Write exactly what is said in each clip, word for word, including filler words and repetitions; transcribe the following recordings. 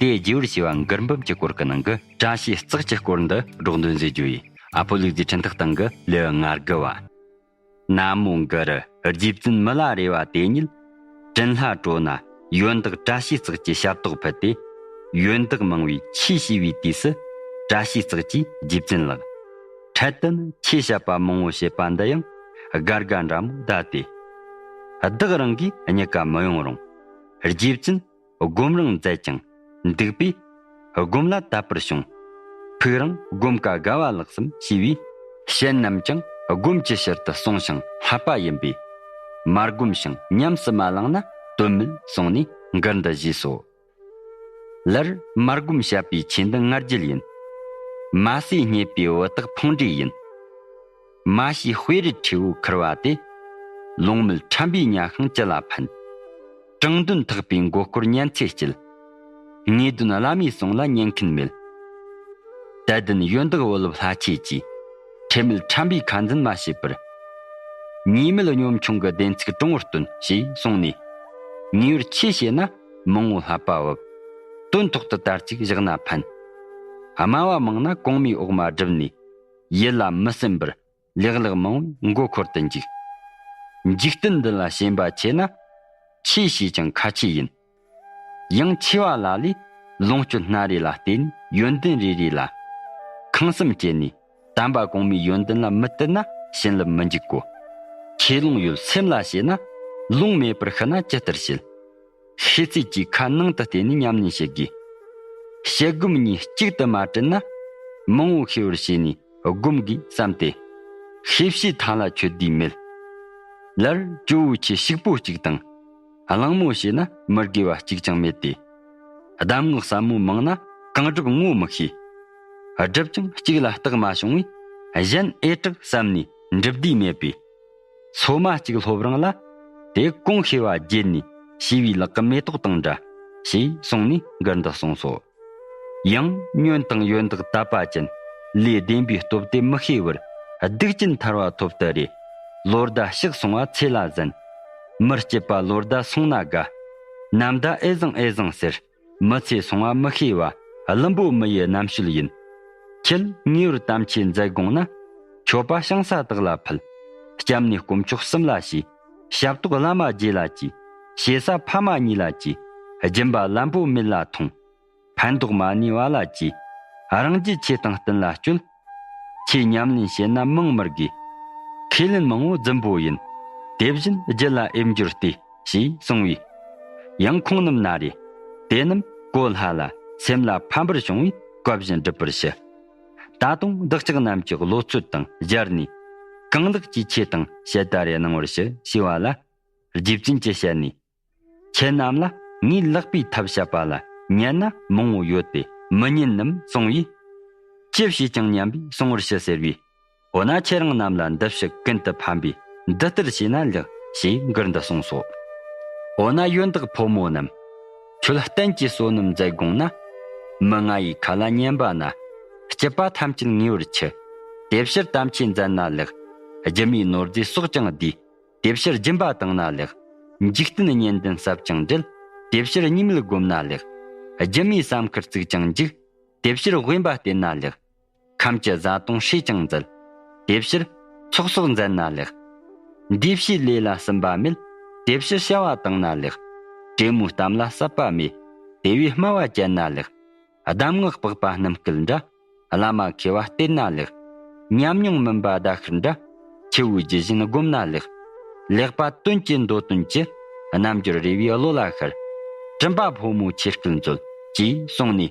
དེ་རྒྱས་པར་བྱས་པ་མགུར་འབུམ་གྱི་སྐོར་གྱི་ནང་གི་བཀྲ་ཤིས་རྩེག་གི་སྐོར་འདི་སྒྲོག་འདོན་མཛད་རྒྱུ་ཡིན། ཨ་ཕོ་ལུག་རྫིའི་འཕྲིན་ཐག་སྟེང་གི་ལེའུ་ང་དགུ་བ། ན་མོ་གུ་རུ་རྗེ་བཙུན་མི་ལ་རས་པ་དེ་ཉིད་དྲིན་ལྷ་གྲོ་ན་ཡོན་བདག་བཀྲ་ཤིས་རྩེག་གི་ཞབས་ཏོག་ཕུལ་ཏེ། ཡོན་བདག་མང་བོས་ཆོས་བྱས་པའི་དུས་སུ། བཀྲ་ཤིས་རྩེག་གིས་རྗེ་བཙུན་ལགས། འཕྲལ་དུ་ནི་ཆོས་བཤད་པ་མང་བོ་བྱེད་པ་འདི་ཡང་སྒར་སྒ་འདྲ་མོ་བསྡད་དེ། བདག་རང་གིས་གཉིད་ཀ་མི་ཡོང་རུང་། རྗེ་བཙུན་སྒོམ་རིང་མཛད་ཅིང་འདུག་པས། སྒོམ་ལ་དད་པར་བྱུང་། ཕུག་རང་སྒོམ་ཀ་དགའ་བ་ལགས་སམ་ཞེས་པས། བཤད་རྣམས་ཀྱང་སྒོམ་གྱི་ཕྱིར་དུ་གསུངས་ཤིང་བསླབ་པ་ཡིན་པས། མ་སྒོམ་ཞིང་ཉམས་སུ་མ་བླངས་ན་དོན་མེད་གསུངས་ནས་མགུར་འདི་བཞེས་སོ། ལར་མ་སྒོམ་བཤད་པའི་ཆོས་འདི་ང་རྒྱལ་ཡིན། མ་ཟོས་རྙེད་པའི་བུ་དག་ཕུང་འདྲེ་ཡིན། མ་ཤེས་དཔེ་རིས་ཁྲེའུ་ཁུར་བ་དེ། ལོང་མེད་ཁྲམ་པའི་ཉ་ཤིང་ཅི་ལ་ཕན། དྲང་དོན་ཐག་པའི་མགོ་སྐོར་ཉན་ཚེ་སྐྱིད། ངེས་དོན་བླ་མའི་གསུང་ལ་ཉན་མཁན་མེད། དད་ལྡན་ཡོན་བདག་བུ་སློབ་ལྷ་ཆོས་ཀྱིས། ཁྲེལ་མེད་ཁྲམ་པའི་ཁ་འཛིན་མ་བྱེད་པར། ཉེས་མེད་གཉོམ་ཆུང་གི་བདེན་ཚིག་དྲང་བོར་སྟོན་ཞེས་གསུངས་ནས། ངེས་པར་ཆོས་བྱས་ན་མང་བོ་བསླབ་པ་འོབ། དོན་ཐོག་ཏུ་དར་ཅིག་བཞག་ན་ཕན། དམའ་བ་མང་ན་གོང་མའི་འོག་མ་བསྒྲུབས་ནས། ཡིད་ལ་མི་སེམས་པར་ལེགས་ལེགས་མང་བོའི་མགོ་འཁོར་དུ་འཇུག་འཇིག་རྟེན་འདི་ལ་ཞེན་པ་ཆེ་ན། ཆོས་བྱས་ཀྱང་ཁ་ཆེ་ཡིན། ཡང་ཆེ་བ་ལ་ལས་ལོངས་སྤྱོད་སྣ་རེ་ལ་བརྟེན་ཡོན་ཏན་རེ་རེ་ལ། ཁེངས་སེམས་སྐྱེས་ནས་དམ་པ་གོང་མའི་ཡོན་ཏན་ལ་མི་བསྟུན་ན་བྱིན་རླབས་མི་འཇུག་གོ། ཁས་བླངས་ཡོད་སེམས་ལ་བྱས་ན། ལོང་མེད་པར་ཤི་ན་ཇི་ལྟར་བྱེད། ཤེས་ཚད་ཀྱིས་ཁ་ནང་དུ་བལྟས་ནས་ཉམས་ལེན་བྱེད་དགོས། ཞི་སྒོམ་གཉིས་གཅིག་ཏུ་མ་བསྲེས་ན། མང་བོ་ཤེས་པར་བྱས་ནས་སྒོམ་དགོས་བསམ་སྟེ། ཤེས་བྱའི་མཐའ་ལ་ཆོད་དུས་མེད། ལར་ཇོ་བོ་ཆེ་ཕྱུག་པོ་གཅིག་དང་། གླེང་མོ་བྱས་ན་མི་དགེ་བ་གཅིག་ཀྱང་མེད་དེ། གདམས་ངག་ཟབ་མོ་མང་ན་གང་སྒྲུབ་ངོ་མི་ཤེས། བསྒྲུབས་ཀྱང་གཅིག་ལ་རྟགས་མ་བྱུང་བས། གཞན་ཨེ་དྲག་བསམ་ནས་འགྲུབ་དུས་མེད་པས། སོ་མ་གཅིག་སློབ་རིང་ལ། དེ་གོང་ཤེས་པ་བརྗེད་ནས་ཤེས་པའི་ལག་གི་མེ་ཏོག་དང་འདྲ། ཞེས་གསུངས་ནས་མགུར་འདི་གསུངས་སོ། ཡང་ཉོན་དང་ཡོན་བདག་དད་པ་ཅན། ལས་བདེན་པའི་སྟོབས་དེ་མི་ཤེས་པར། སྡིག་ཅན་ཐར་བ་ཐོབ་ཏུ་རེ། ལོ་ཟླ་ཕྱག་སོང་བ་ཚེ་ལ་ཟན། མི་སྐྱིད་པ་ལོ་ཟླ་སོང་ན་དགའ། ནམ་ཟླ་ཨེ་བཟང་ཨེ་བཟང་ཟེར། མི་ཚེ་སོང་བ་མི་ཤེས་པ། བླུན་པོ་མི་ཡི་རྣམ་དཔྱོད་ཡིན། ཁྱེད་ངེས་པར་དམ་ཆོས་མཛད་དགོངས་ན། མཆོད་པ་ཞིང་ས་དག་ལ་ཕུལ། སྐྱབས་གནས་དཀོན་མཆོག་གསུམ་ལ་ཞུས། ཞབས་ཏོག་བླ་མ་རྗེ་ལ་གྱིས། ཞེ་ས་ཕ་མ་གཉིས་ལ་གྱིས། སྦྱིན་པ་ལམ་པོ་མེད་ལ་ཐོངས། ཕན་འདོགས་མ་ནུས་པ་ལ་གྱིས། རང་རྒྱུད་ཆོས་དང་བསྟུན་ལ་སྤྱོད། ཆོས་ཉམས་ལེན་བྱེད་ན་མང་མི་དགོས། ཁས་ལེན་མང་བོ་རྫུན་པོ་ཡིན། དེ་བཞིན་རྒྱུད་ལ་ཨེ་འབྱོར་ཏེ། ཞེས་གསུངས་པས། ཡང་ཁོང་རྣམས་ན་རེ། དེ་རྣམས་གོ་སླ་ལ་སེམས་ལ་ཕམ་པར་བྱུང་བས་བཀའ་བཞིན་སྒྲུབ་པར་ཞུ། ད་དུང་བདག་ཅག་རྣམས་ཀྱི་བློ་ཚོད་དང་སྦྱར་ནས། གང་ལེགས་ཀྱི་ཆོས་དང་བཤད་ད་རེ་གནང་བར་ཞུ་ཞེས་པ་ལ། རྗེ་བཙུན་གྱིས་བཤད་ནས། ཁྱེད་རྣམས་ལ་ངས་ལེགས་པའི་ཐབས་བཤད་པ་ལ་ཉན་ན་མང་བོ་ཡོད་དེ་མི་ཉན་ནམ་གསུངས་པས། ཅི་བྱས་ཀྱང་ཉན་པས་གསུང་བར་ཞུ་ཟེར་བས། འོ་ན་ཁྱེད་རང་རྣམས་ལ་འདི་ཕྱི་ཀུན་ཏུ་ཕན་པས་འདི་ལྟར་བྱས་ན་ལེགས་ཞེས་མགུར་འདི་གསུངས་སོ། འོ་ན་ཡོན་བདག་ཕོ་མོ་རྣམས། ཁྱོད་བསྟན་གྱི་བསོད་ནམས་མཛད་དགོངས་ན། མི་ང་ཡི་ཁ་ལ་ཉན་པ་ན། སྐྱིད་པ་ཐམས་ཅད་ངེས་པར་འཆི། དེ་ཕྱིར་དམ་ཆོས་མཛད་ན་ལེགས། སྒྱུ་མའི་ནོར་རྫས་སྲོག་ཀྱང་བསྡུས། དེ་ཕྱིར་སྦྱིན་པ་བཏང་ན་ལེགས། འཇིག་རྟེན་གཉེན་འདུན་ཟབ་ཅིང་འབྲེལ། དེ་ཕྱིར་གཉིས་མེད་བསྒོམ་ན་ལེགས། སྒྱུ་མའི་བསམ་ཁར་བཙུགས་ཀྱང་འཇུག་དེ་ཕྱིར་དབེན་པ་བསྟེན་ན་ལེགས། ཁམས་ཀྱི་བཟའ་བཏུང་ཧྲིལ་ཀྱང་མཛད། དེ་ཕྱིར་ཚོགས་གསོག་མཛད་ན་ལེགས། འདུས་བྱས་ལས་ལ་ཟིན་པ་མེད། དེ་ཕྱིར་བྱ་བ་བཏང་ན་ལེགས། བྲེ་མོའི་གཏམ་ལ་ཟད་པ་མེད། དེ་བས་སྨྲ་བ་བཅད་ན་ལེགས། གདམས་ངག་སྤགས་པ་སྣུམ་སྐུད་འདྲ། བླ་མ་མཁས་པ་བསྟེན་ན་ལེགས། ཉམས་མྱོང་མུན་པ་ཟླ་ཤར་འདྲ། ཆུ་བོའི་རྒྱུ་བཞིན་བསྒོམ་ན་ལེགས། ལེགས་པ་དོན་གྱི་མདོ་དོན་གྱི། རྣལ་འབྱོར་རེ་བའི་བློ་ལ་ཤར། དྲན་པ་ཕོ་མོའི་ཆོས་སྐུལ་མཛོད། ཅེས་གསུངས་ནས།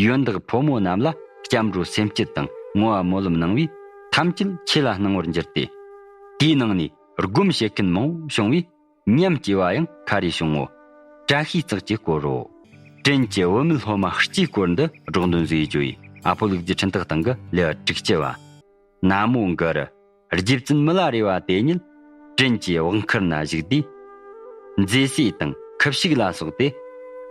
ཡོན་བདག་ཕོ་མོ་རྣམས་ལ་སྐྱབས་འགྲོ་སེམས་བསྐྱེད་དང་བསྔོ་བ་སྨོན་ལམ་གནང་བས་ཐམས་ཅད་ཆོས་ལ་སྣང་བར་འགྱུར་ཏེ། དེའི་ནང་ནས་སྒོམ་བྱེད་མཁན་མང་བོ་བྱུང་བས། ཉམས་སྐྱེ་བ་ཡང་ཁ་རེ་བྱུང་ངོ་། བཀྲ་ཤིས་རྩེག་གི་སྐོར་རོ། དྲིན་གྱིས་བུད་མེད་སློབ་མ་སྤྱིའི་སྐོར་འདི་སྒྲོག་འདོན་མཛད་རྒྱུ་ཡིན། ཨ་ཕོ་ལུག་རྫིའི་འཕྲིན་ཐག་སྟེང་གི་ལེའུ་དྲུག་ཅུ་བ། ན་མོ་གུ་རུ། རྗེ་བཙུན་མི་ལ་རས་པ་དེ་ཉིད་དྲིན་གྱིས་བག་མཁར་ན་བཞུགས་དུས། མཛེས་སྲས་དང་ཁུ་བྱུག་ལ་སོགས་ཏེ།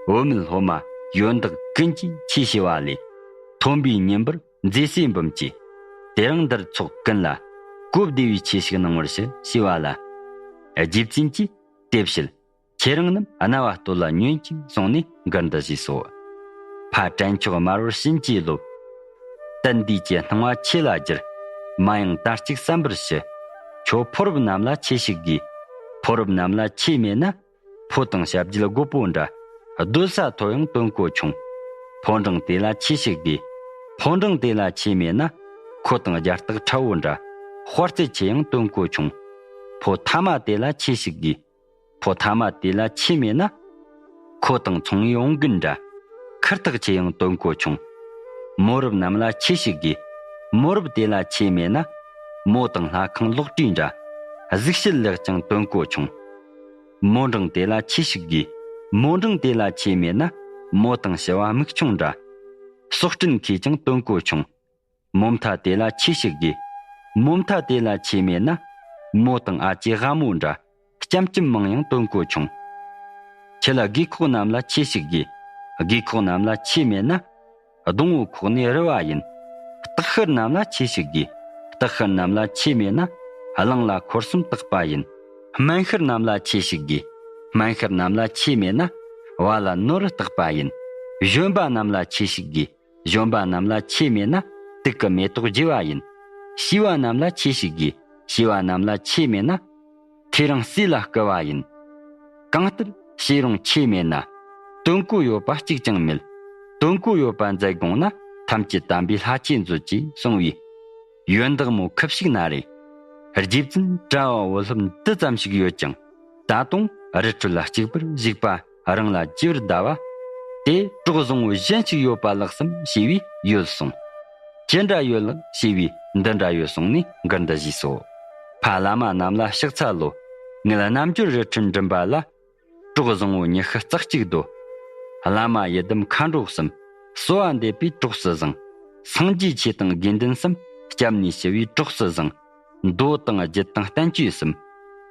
བུད་མེད་སློབ་མ་ཡོན་བདག་ཀུན་གྱིས་ཆོས་བྱས་པ་ལས། ཐོན་པའི་ཉིན་པར། མཛེས་སྲས་འབུམ་གྱིས། དེ་རིང་འདིར་ཚོགས་ཀུན་ལ། གོ་བདེ་བའི་ཆོས་ཤིག་གནང་བར་ཞུ་ཞེས་པ་ལ། རྗེ་བཙུན་གྱིས་དེ་བྱེད། ཁྱེད་རང་རྣམས་རྣ་བ་གཏོད་ལ་ཉོན་ཅིག་གསུངས་ནས་མགུར་འདི་བཞེས་སོ། ཕ་དྲན་ཆོག་དམར་བར་བྱིན་གྱིས་རློབས། དད་འདུས་ཀྱི་སྣང་བ་ཆོས་ལ་བསྒྱུར། མ་ཡེངས་དར་ཅིག་གསན་པར་ཞུ། ཁྱོད་ཕོ་རབ་རྣམས་ལ་ཆོས་ཞུགས་དགོས། ཕོ་རབ་རྣམས་ལ་ཆོས་མེད་ན། ཕོ་དང་ཞབས་རྗེས་རྒོད་པོ་འདྲ། སྡོད་ས་མཐོ་ཡང་དོན་གོ་ཆུང་། ཕོ་འབྲིང་དེ་ལ་ཆོས་ཞུགས་དགོས། ཕོ་འབྲིང་དེ་ལ་ཆོས་མེད་ན། ཁོ་དང་རྒྱ་སྟག་ཁྲ་བོ་འདྲ། དཔའ་རྩལ་ཆེ་ཡང་དོན་གོ་ཆུང་། ཕོ་ཐ་མ་དེ་ལ་ཆོས་ཞུགས་དགོས། ཕོ་ཐ་མ་དེ་ལ་ཆོས་མེད་ན། ཁོ་དང་ཚོང་བའི་བོང་རྒན་འདྲ། ཁུར་ཐག་ཆེ་ཡང་དོན་གོ་ཆུང་། མོ་རབ་རྣམས་ལ་ཆོས་ཞུགས་དགོས། མོ་རབ་དེ་ལ་ཆོས་མེད་ན། མོ་དང་ལྷ་ཁང་ལོག་སྤྲུལ་འདྲ། གཟུགས་བྱད་ལེགས་ཀྱང་དོན་གོ་ཆུང་། མོ་འབྲིང་དེ་ལ་ཆོས་ཞུགས་དགོས། མོ་འབྲིང་དེ་ལ་ཆོས་མེད་ན། མོ་དང་ཞི་བ་མིག་ཆུང་འདྲ། སྲོག་སྐྲུན་མཁས་ཀྱང་དོན་གོ་ཆུང་། མོ་མཐའ་དེ་ལ་ཆོས་ཞུགས་དགོས། མོ་མཐའ་དེ་ལ་ཆོས་མེད་ན། མོ་དང་ཨ་ཅེ་ཝ་མོ་འདྲ། སྐྱམ་སྐྱམ་མང་ཡང་དོན་གོ་ཆུང་། ཁྱེད་ལ་རྒས་འཁོགས་རྣམས་ལ་ཆོས་ཞུགས་དགོས། རྒས་འཁོགས་རྣམས་ལ་ཆོས་མེད་ན། སྡོང་བོ་ཁོག་ནས་རུལ་བ་ཡིན། སྟག་ཤར་རྣམས་ལ་ཆོས་ཞུགས་དགོས། སྟག་ཤར་རྣམས་ལ་ཆོས་མེད་ན། གླང་ལ་འཁོར་གསུམ་བཏགས་པ་ཡིན། སྨན་ཤར་རྣམས་ལ་ཆོས་ཞུགས་དགོས། སྨན་ཤར་རྣམས་ལ་ཆོས་མེད་ན། བ་ལ་ནོར་བཏགས་པ་ཡིན། གཞོན་པ་རྣམས་ལ་ཆོས་ཞུགས་དགོས། གཞོན་པ་རྣམས་ལ་ཆོས་མེད་ན། དུག་གི་མེ་ཏོག་རྒྱས་པ་ཡིན། བྱིས་པ་རྣམས་ལ་ཆོས་ཞུགས་དགོས། བྱིས་པ་རྣམས་ལ་ཆོས་མེད་ན། ཐེ་རང་ཟས་ལ་སྐུལ་བ་ཡིན། གང་ལྟར་བྱས་རུང་ཆོས་མེད་ན། དོན་གོ་ཡོད་པ་གཅིག་ཀྱང་མེད། དོན་གོ་ཡོད་པ་མཛད་དགོངས་ན། ཐམས་ཅད་དམ་པའི་ལྷ་ཆོས་མཛོད་ཅེས་གསུངས་པས། ཡོན་བདག་མོ་ཁུ་བྱུག་ན་རེ། རྗེ་བཙུན་གྲྭ་བ་བུ་སློབ་འདི་ཙམ་ཞིག་ཡོད་ཀྱང་། ད་དུང་རི་ཁྲོད་ལ་གཅིག་པུར་བཞུགས་པ་རང་ལ་ཅི་བར་གདའ་བ། དེ་གྲོགས་བཟང་བོ་གཞན་ཞིག་ཡོད་པ་ལགས་སམ་ཞེས་པས། ཡོད་གསུངས། ཅི་འདྲ་ཡོད་ལགས་ཞེས་པས། འདི་འདྲ་ཡོད་གསུངས་ནས་མགུར་འདི་བཞེས་སོ། ཕ་བླ་མ་རྣམས་ལ་ཕྱག་འཚལ་ལོ། ངེད་རྣལ་འབྱོར་རི་ཁྲོད་འགྲིམ་པ་ལ། གྲོགས་བཟང་བོ་ཉི་ཤུ་རྩ་གཅིག་འདུ། བླ་མ་ཡི་དམ་མཁའ་འགྲོ་གསུམ། གསོལ་བ་འདེབས་པའི་གྲོགས་སུ་བཟང་། སངས་རྒྱས་ཆོས་དང་དགེ་འདུན་གསུམ། སྐྱབས་གནས་ཞི་བའི་གྲོགས་སུ་བཟང་། མདོ་དང་རྒྱུད་དང་བསྟན་བཅོས་གསུམ།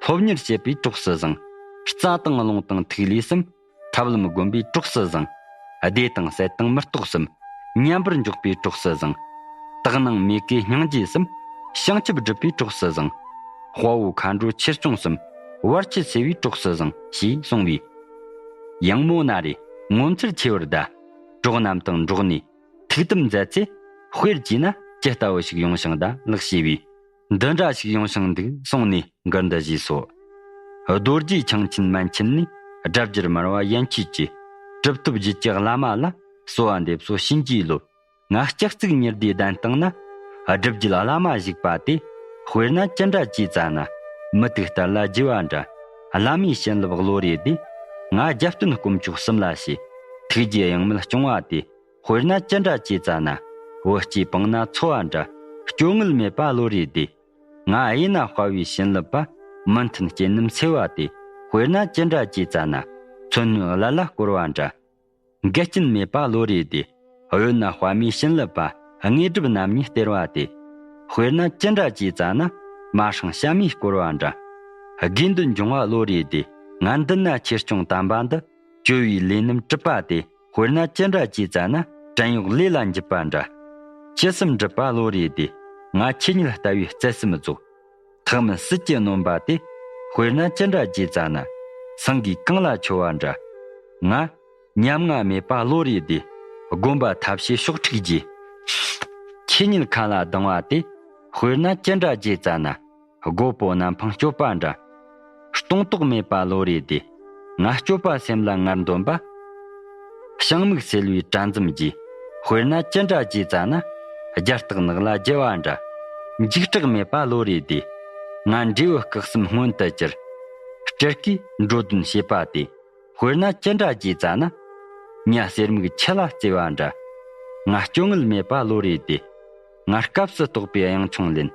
སློབ་གཉེར་བྱེད་པའི་གྲོགས་སུ་བཟང་། རྩ་དང་རླུང་དང་ཐིག་ལེ་གསུམ། ཐབས་ལམ་བསྒོམ་པའི་གྲོགས་སུ་བཟང་། བདེ་དང་སྲིད་དང་མི་རྟག་གསུམ། མཉམ་པར་འཇོག་པའི་གྲོགས་སུ་བཟང་། དག་སྣང་མི་དགེ་སྙིང་རྗེ་གསུམ། བྱང་ཆུབ་སྒྲུབ་པའི་གྲོགས་སུ་བཟང་། དཔའ་བོ་མཁའ་འགྲོ་ཆོས་སྐྱོང་གསུམ། བར་ཆད་སེལ་བའི་གྲོགས་སུ་བཟང་ཞེས་གསུངས་པས། ཡང་མོ་ན་རེ་ངོ་མཚར་ཆེ་བར་གདའ། གྲོགས་རྣམས་དང་འགྲོགས་ནས་ཐུགས་དམ་མཛད་ཚེ། དཔེར་བགྱིས་ན་ཇི་ལྟ་བུ་ཞིག་ཡོང་ཞིང་གདའ་ལགས་ཞེས་པས། འདི་འདྲ་ཞིག་ཡོང་ཞིང་འདུག་གསུངས་ནས་མགུར་འདི་བཞེས་སོ། རྡོ་རྗེ་འཆང་ཆེན་མན་ཆད་ནས། སྒྲ་བསྒྱུར་མར་པ་ཡན་ཆད་ཀྱི། གྲུབ་ཐོབ་རྒྱུད་ཀྱི་བླ་མ་ལ། གསོལ་བ་འདེབས་སོ་བྱིན་གྱིས་རློབས། ང་ལྕགས་བརྩེགས་ཉི་ཟླའི་གདན་སྟེང་ན། སྒྲུབ་བརྒྱུད་བླ་མ་བཞུགས་པ་དེ། དཔེར་ན་ཅི་འདྲ་ཅེས་བཙལ་ན། མུ་ཏིག་ལྟར་ལ་རྒྱས་པ་འདྲ། བླ་མའི་བྱིན་རླབས་བློ་རེ་བདེ། ང་རྒྱབ་རྟེན་དཀོན་མཆོག་གསུམ་ལ་ཞེས། ཐུགས་རྗེ་གཡེང་མེད་སྐྱོང་བ་དེ། དཔེར་ན་ཅི་འདྲ་ཅེས་བཙལ་ན། བུ་སྐྱེས་སྤང་ན་འཚོ་བ་འདྲ། སྐྱོ་ངལ་མེད་པ་བློ་རེ་བདེ། ང་གཡས་ན་དཔའ་བའི་བྱིན་རླབས་པ། མི་མཐུན་རྐྱེན་རྣམས་སེལ་བ་དེ། དཔེར་ན་ཅི་འདྲ་ཅེས་བཙལ་ན། མཚོན་སྣོད་ཀླད་ལ་བསྐོར་བ་འདྲ། འགལ་རྐྱེན་མེད་པ་བློ་རེ་བདེ། གཡོན་ན་དཔའ་མོའི་བྱིན་རླབས་པ། དངོས་གྲུབ་རྣམ་གཉིས་སྟེར་བ་དེ། དཔེར་ན་ཅི་འདྲ་ཅེས་བཙལ་ན། མ་ཧྲང་བྱམས་མས་བསྐོར་བ་འདྲ། དགེ་འདུན་འབྱུང་བ་བློ་རེ་བདེ། ང་མདུན་ན་ཆོས་སྐྱོང་དམ་པ་འདི། བཅོལ་བའི་ལས་རྣམས་གྲུབ་པ་དེ། དཔེར་ན་ཅི་འདྲ་ཅེས་བཙལ་ན། བྲན་གཡོག་ལས་ལ་འཇུད་པ་འདྲ། ཅི་སེམས་འགྲུབ་པ་བློ་རེ་བདེ། ང་ཆོས་ཉིད་ལྟ་བུའི་བརྩེ་སེམས་རྫོགས། ཐག་མིན་སྲིད་ཀྱི་ནོན་པ་དེ། དཔེར་ན་ཅི་འདྲ་ཅེས་བཙལ་ན། སེང་གེས་གངས་ལ་མཆོད་པ་འདྲ། ང་ཉམ་ང་མེད་པ་བློ་རེ་བདེ། བསྒོམ་པ་ཐབས་ཤེས་ཕྱོགས་ཁྲིག་རྒྱས། ཆོས་ཉིད་མཁའ་ལ་ལྡིང་བ་དེ། དཔེར་ན་ཅི་འདྲ་ཅེས་བཙལ་ན། རྒོད་པོ་ནམ་འཕང་སྐྱོབ་པ་འདྲ། སྟོང་རྟོག་མེད་པ་བློ་རེ་བདེ། ང་སྐྱོབ་པ་སེམས་ལ་ངར་འདོན་པ། བྱང་མིག་སེལ་བའི་དྲ་འཛུམ་གྱིས། དཔེར་ན་ཅི་འདྲ་ཅེས་བཙལ་ན། རྒྱ་སྟག་ནགས་ལ་རྒྱལ་བ་འདྲ། འཇིགས་སྐྲག་མེད་པ་བློ་རེ་བདེ། ང་འབྲས་བུ་སྐུ་གསུམ་མངོན་དུ་གྱུར། སྤྲུལ་སྐུའི་འགྲོ་དོན་བྱེད་པ་དེ། དཔེར་ན་ཅི་འདྲ་ཅེས་བཙལ་ན། ཉ་གསེར་མིག་ཆུ་ལ་རྩེ་བ་འདྲ། ང་སྐྱོ་ངལ་མེད་པ་བློ་རེ་བདེ། ང་སྐབས་སུ་བཏོགས་པའི་གཡང་ཆུང་ལེན།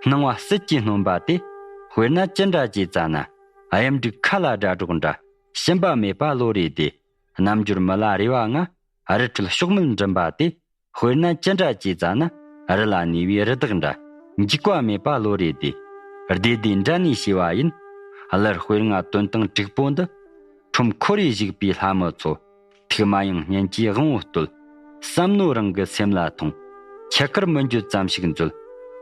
སྣང་བ་སྲིད་ཀྱིས་སྣོན་པ་དེ། དཔེར་ན་ཅི་འདྲ་ཅེས་བཙལ་ན། གཡུ་འབྲུག་མཁའ་ལ་སྒྲ་སྒྲོགས་འདྲ། ཞུམ་པ་མེད་པ་བློ་རེ་བདེ། རྣལ་འབྱོར་མི་ལ་རས་པ་ང་། རི་ཁྲོད་ཕྱོགས་མེད་འགྲིམ་པ་དེ། དཔེར་ན་ཅི་འདྲ་ཅེས་བཙལ་ན། རི་ལ་གནས་པའི་རི་དྭགས་འདྲ། འཇིགས་པ་མེད་པ་བློ་རེ་བདེ། བདེ་བདེ་འདྲ་ནས་བྱས་པ་ཡིན། གླུ་དཔེར་ན་དོན་དང་དྲུག་པོ་འདི། ཁྲོམ་ཁོ་རེ་བཞུགས་པའི་ལྷ་མི་ཚོ། ཐུགས་མ་ཡེངས་སྙིང་རྗེའི་དབང་པོ་བསྟོད། བསམ་མནོ་རང་གི་སེམས་ལ་ཐོངས། ཆུ་ཁར་མི་འགྱོད་ཙམ་ཞིག་མཛོད།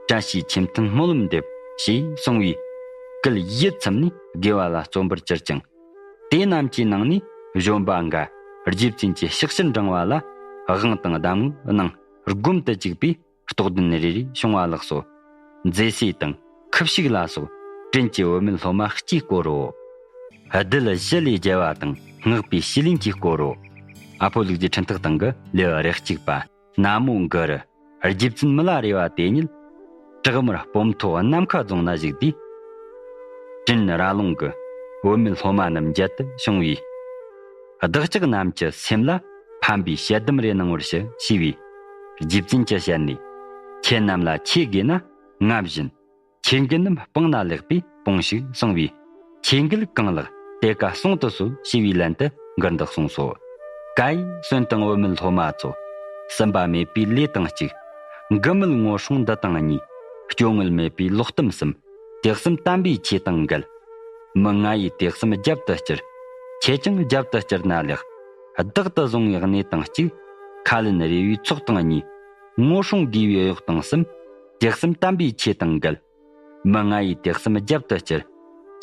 བཀྲ་ཤིས་ཆེ་མཐུན་སྨོན་ལམ་འདེབས། ཞེས་གསུངས་པས། སྐུ་ཡིད་ཚིམ་ནས་དགེ་བ་ལ་བརྩོན་པར་གྱུར་ཅིང་། དེ་རྣམས་ཀྱི་ནང་ནས་གཞོན་པ་འགའ་རྗེ་བཙུན་གྱི་ཕྱག་ཕྱིར་འབྲང་བ་ལ་ དབང་དང་གདམས་ངག་ནང་སྒོམ་དུ་བཅུག་པའི་རྟོགས་ལྡན་རེ་རེ་བྱུང་བ་ལགས་སོ། མཛེས་སྲས་དང་ཁུ་བྱུག་ལ་སོགས་དྲིན་གྱིས་བུད་མེད་སློབ་མ་སྐྱེས་བསྐོར་རོ། རྡུལ་བཞི་ལས་རྒྱལ་བ་དང་སྔགས་པའི་ཞི་ལིན་གྱིས་བསྐོར་རོ། ཨ་ཕོ་ལུག་རྫི་འཕྲིན་ཐག་སྟེང་གི་ལེའུ་རེ་གཅིག་པ། ན་མོ་གུ་རུ། རྗེ་བཙུན་མི་ལ་རས་པ་དེ་ཉིད་བྲག་དམར་སྤོམ་མཐོ་ནམ་མཁའ་རྫོང་ན་བཞུགས་དུས། དྲིན་ར་ལུང་གི་བུད་མེད་སློབ་མ་རྣམས་མཇལ་དུ་བྱུང་བས། བདག་ཅག་རྣམས་ཀྱི་སེམས་ལ་ཕན་པའི་དཔྱད་གདམས་རེ་གནང་བར་ཞུ་ཞུས་པས། རྗེ་བཙུན་གྱི་ཞལ་ནས། ཁྱེད་རྣམས་ལ་ཆོས་དགོས་ན་ང་བཞིན། ཆོས་འགལ་རྣམས་སྤངས་ན་ལེགས་པས་སྤོངས་ཤིག་གསུངས་པས། ཆོས་འགལ་གང་ལགས་དེ་ཀ་གསུང་དུ་གསོལ་ཞེས་པའི་ལན་དུ་མགུར་འདི་གསུངས་སོ། ཀྭ་ཡེ་གསོན་དང་བུད་མེད་སློབ་མ་ཚོ། ཟིན་པ་མེད་པའི་ལས་དང་གཅིག་འགུལ་མེད་ངོ་སྲུང་འདི་དང་གཉིས། སྐྱོ་ངལ་མེད་པའི་ལོག་གཏམ་གསུམ། དེ་གསུམ་དམ་པའི་ཆོས་དང་འགལ། མི་ང་ཡི་དེ་གསུམ་རྒྱབ་ཏུ་བསྐྱུར། ཁྱེད་ཀྱང་རྒྱབ་ཏུ་བསྐྱུར་ན་ལེགས། བདག་ཏུ་བཟུང་བའི་གནས་དང་གཅིག་ཁ་ལན་རེ་བའི་ཚོགས་དང་གཉིས། ངོ་སྲུང་དགོས་པའི་གཡོག་དང་གསུམ། དེ་གསུམ་དམ་པའི་ཆོས་དང་འགལ། མི་ང་ཡི་དེ་གསུམ་རྒྱབ་ཏུ་བསྐྱུར།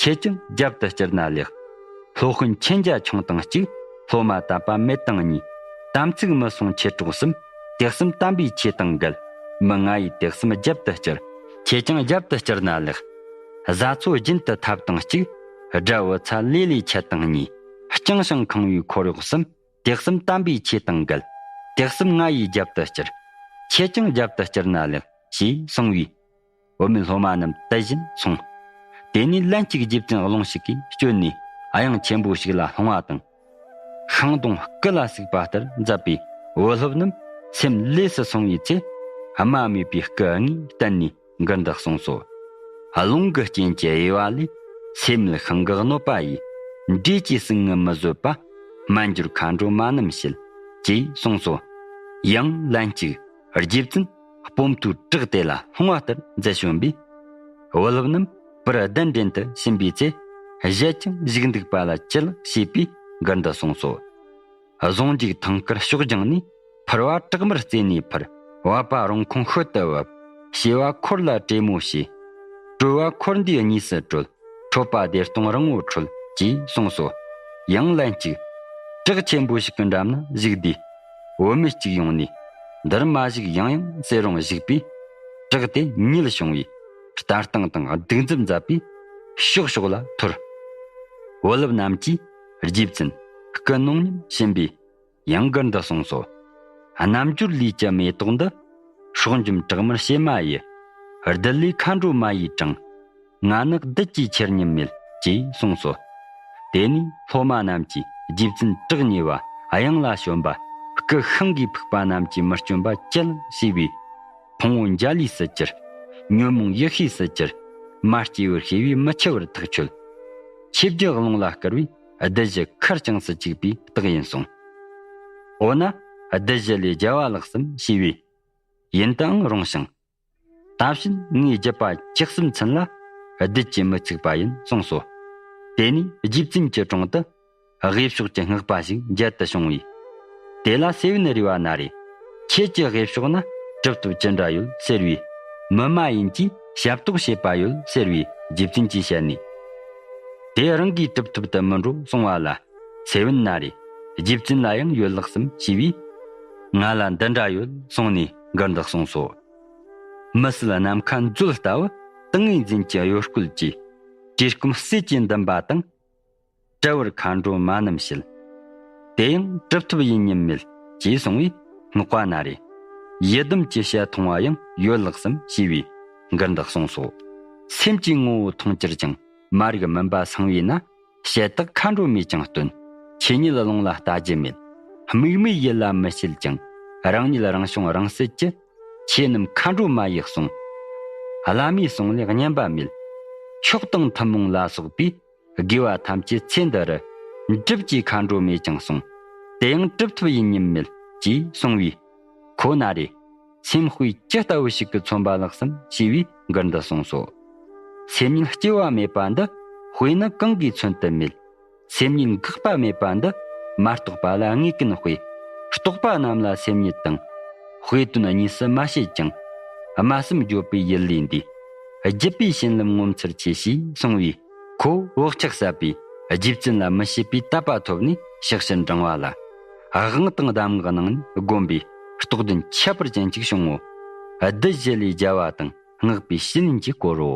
ཁྱེད་ཀྱང་རྒྱབ་ཏུ་བསྐྱུར་ན་ལེགས། སློབ་དཔོན་མཁྱེན་རྒྱ་ཆུང་དང་གཅིག་སློབ་མ་དད་པ་མེད་དང་གཉིས། དམ་ཚིག་མི་སྲུང་ཁྱེད་གྲོགས་གསུམ། དེ་གསུམ་དམ་པའི་ཆོས་དང་འགལ། མི་ང་ཡི་དེ་གསུམ་རྒྱབ་ཏུ་བསྐྱུར། ཁྱེད་ཀྱང་རྒྱབ་ཏུ་བསྐྱུར་ན་ལེགས། བཟའ་ཚོ་རྒྱུན་དུ་ཐབས་དང་གཅིག་དགྲ་བོ་ཚ་ལེ་ལེ་ཁྱེད་དང་གཉིས། བཅིངས་ཤིང་ཁང་བའི་འཁོར་གཡོག་གསུམ། དེ་གསུམ་དམ་པའི་ཆོས་དང་འགལ། དེ་གསུམ་ང་ཡིས་རྒྱབ་ཏུ་བསྐྱུར། ཁྱེད་ཀྱང་རྒྱབ་ཏུ་བསྐྱུར་ན་ལེགས། ཞེས་གསུངས་པས། བུད་མེད་སློབ་མ་རྣམས་དད་བཞིན་སོང་། དེ་ནས་ལན་གཅིག་རྗེ་བཙུན་རླུང་ཞིག་གིས་བསྐྱོད་ནས་གཡང་ཆེན་པོ་ཞིག་ལ་ལྷུང་བ་དང་། ཤིང་སྡོང་སྐུ་ལ་ཟུག་པ་ལྟར་མཛད་པས། བུ་སློབ་རྣམས་སེམས་ལས་སུ་སོང་བའི་ཚེ། སྨྲ་མེད་པའི་སྐུ་ལྔས་བསྟན་ནས་མགུར་འདི་གསུངས་སོ། རླུང་གི་རྐྱེན་གྱིས་གཡོས་པ་ལས། སེམས་ལ་ཤིང་གི་གནོད་པ་ཡིས། འབྲས་ཀྱི་ཟུག་རྔུ་མི་བཟོད་པ། སྨན་སྦྱོར་མཁའ་འགྲོ་མ་རྣམས་བྱེད། ཅེས་གསུངས་སོ། ཡང་ལན་གཅིག་རྗེ་བཙུན་སྤོམ་མཐོའི་བྲག་དེ་ལ་ལྷུང་བ་ལྟར་མཛད་བྱོན་པས། བུ་སློབ་རྣམས་པུར་གདན་འདྲེན་དུ་ཕྱིན་པའི་ཚེ། བཞད་ཅིང་བཞུགས་འདུག་པ་ལ་ཅི་ལགས་ཞེས་པའི་མགུར་འདི་གསུངས་སོ། ཟུང་འཇུག་ཐང་དཀར་ཕྱོགས་བརྒྱངས་ནས། ཕུར་བ་བྲག་དམར་རྩེ་ནས་ཕུར། བབ་པ་རོང་ཁོང་ཤུལ་དུ་བབས། བྱེ་བ་འཁོར་ལ་བྲེ་མོ་བྱས། བྲོ་བ་འཁོར་འདས་གཉིས་སུ་བྲོལ། ཁྲོད་པ་བདེ་སྟོང་རིང་བོར་འཕྲོད། ཅེས་གསུངས་སོ། ཡང་ལན་གཅིག་བྲག་ཆེན་པོ་ཞིག་གི་འགྲམ་ན་བཞུགས་དུས། བུད་མེད་ཅིག་ཡོང་ནས། འདིར་མ་བཞུགས་ཡང་ཡང་ཟེར་རུང་བཞུགས་པས། བྲག་དེ་ཉིལ་བྱུང་བས། ལྟ་སྟངས་དང་གདུག་རྩུབ་མཛད་པས། ཕྱོགས་ཕྱོགས་ལ་འཐོར། བུ་སློབ་རྣམས་ཀྱིས་རྗེ་བཙུན་སྐུ་ནོངས་ཉམས་ཕྱིན་པས། ཡང་མགུར་འདི་གསུངས་སོ། རྣལ་འབྱོར་ལུས་ཀྱི་མེ་ཏོག་འདི། སྲོག་འཇོམས་བྲག་དམར་བྱེ་མ་ཡི། རྡུལ་ལས་མཁའ་འགྲོ་མ་ཡིས་དྲངས། ང་ནི་རྡུལ་གྱི་ཆེར་ཉམས་མེད། ཅེས་གསུངས་སོ། དེ་ནས་སློབ་མ་རྣམས་ཀྱིས་རྗེ་བཙུན་བྲག་ཉེ་བ་གཡང་ལ་བྱོན་པ། སྐུ་ཤིང་གིས་ཕུག་པ་རྣམས་ཀྱིས་མི་བསྐྱོན་པ་ཅི་ལགས་ཞེས་པས། ཕུང་པོ་འཇའ་ལུས་སུ་གྱུར། ཉོན་མོངས་ཡེ་ཤེས་སུ་གྱུར། མ་སྐྱེས་པར་ཤེས་པས་མི་འཆི་བར་ཐག་ཆོད། ཆོས་བརྒྱད་རླུང་ལ་བསྐུར་བས་རྡུལ་བཞི་ཁར་བྱང་སུ་བཅུག་པའི་རྟགས་ཡིན་གསུངས། འོ་ན་རྡུལ་བཞི་ལས་རྒྱལ་བ་ལགས་སམ་ཞེས་པས། ཡིན་དུའང་རུང་ཞིང་། ད་ཕྱིན་ངའི་རྒྱུད་པ་བཅུ་གསུམ་ཚུན་ལ་རྡུལ་གྱིས་མི་ཚུགས་པ་ཡིན་གསུངས་སོ། དེ་ནས་རྗེ་བཙུན་གྱི་དྲུང་དུ་དབུས་ཕྱོགས་ཀྱི་སྔགས་པ་ཞིག་མཇལ་དུ་བྱུང་བས། དེ་ལ་སེ་བན་རི་བ་ན་རེ། ཁྱེད་ཀྱི་དབུས་ཕྱོགས་ན་གྲུབ་ཐོབ་ཅི་འདྲ་ཡོད་ཟེར་བས། མི་མ་ཡིན་གྱིས་ཞབས་ཏོག་བྱེད་པ་ཡོད་ཟེར་བས་རྗེ་བཙུན་གྱི་ཞལ་ནས། དེ་རང་གིས་གྲུབ་ཐོབ་ཏུ་མི་འགྲོ་གསུང་བ་ལ། སེ་བན་ན་རེ། རྗེ་བཙུན་ལ་ཡང་ཡོད་ལགས་སམ་ཞེས་པས། ང་ལ་འདི་འདྲ་ཡོད་གསུངས་ནས་མགུར་འདི་གསུངས་སོ། མི་སྲིད་ནམ་མཁའ་མཛོད་ལྟ་བུ། ཏིང་ངེ་འཛིན་གྱི་གཡོ་སྐོལ་གྱིས། བཀྲེས་སྐོམ་ཟས་ཀྱི་འདུན་པ་དང་། བྲལ་བར་མཁའ་འགྲོ་མ་རྣམས་བྱེད། དེ་ཡང་གྲུབ་ཐོབ་ཡིན་ཉིད་མེད། ཅེས་གསུངས་པས་སྔགས་པ་ན་རེ། ཡི་དམ་གྱི་ཞལ་མཐོང་བ་ཡང་ཡོད་ལགས་སམ་ཞེས་པས་མགུར་འདི་གསུངས་སོ། སེམས་ཀྱི་ངོ་བོ་མཐོང་གྱུར་ཅིང་མ་རིག་མུན་པ་སངས་པས་ན། ཞལ་དག་མཁའ་འགྲོ་མས་ཀྱང་སྟོན། ཆོས་ཉིད་ཀློང་ལ་ལྟ་རྒྱུ་མེད། དམིགས་མེད་ཡུལ་ལ་མི་སྐྱེལ་ཅིང་། རང་ཉིད་རང་བྱུང་རང་སྲིད་ཀྱི། ཆོས་རྣམས་མཁའ་འགྲོ་མ་ཡིས་གསུངས། བླ་མའི་གསུང་ལས་བསྙེན་པ་མེད། མཆོག་དང་ཐུན་མོང་ལ་སོགས་པའི། དགེ་བ་ཐམས་ཅད་ཚེ་འདི་རུ། འགྲུབ་ཀྱི་མཁའ་འགྲོ་མས་ཀྱང་གསུངས། དེ་ཡང་གྲུབ་ཐོབ་ཡིན་ཉིད་མེད། ཅེས་གསུངས་པས། ཁོ་ན་རེ། སེམས་དཔེ་ཅི་ལྟ་བུ་ཞིག་གིས་མཚོན་པ་ལགས་སམ་ཞེས་པའི་མགུར་འདི་གསུངས་སོ། སེམས་ཉིད་སྐྱེ་བ་མེད་པ་འདི། དཔེ་ནི་གང་གིས་མཚོན་དུ་མེད། སེམས་ཉིད་འགག་པ་མེད་པ་འདི། མ་རྟོགས་པ་ལ་དངོས་ཀུན་དཔེ། རྟོགས་པ་རྣམས་ལ་སེམས་ཉིད་དང་། དཔེ་དོན་གཉིས་སུ་མ་ཕྱེད་ཅིང་། སྨྲ་བསམ་བརྗོད་པའི་ཡུལ་ལས་འདས། བརྒྱུད་པའི་བྱིན་རླབས་ངོ་མཚར་ཆེ་ཞེས་གསུངས་པས། ཁོ་བག་ཆགས་ཟད་པས་རྗེ་བཙུན་ལ་མི་ཕྱེད་པའི་དད་པ་ཐོབ་ནས་ཕྱག་ཕྱིར་འབྲང་བ་ལ། དབང་དང་གདམས་ངག་གནང་ནས་བསྒོམས་པས་རྟོགས་ལྡན་ཁྱད་པར་ཅན་ཅིག་བྱུང་ངོ་། བདུད་བཞི་ལས་རྒྱལ་བ་དང་སྔགས་པའི་བྱིན་གྱིས་བསྐོར་རོ།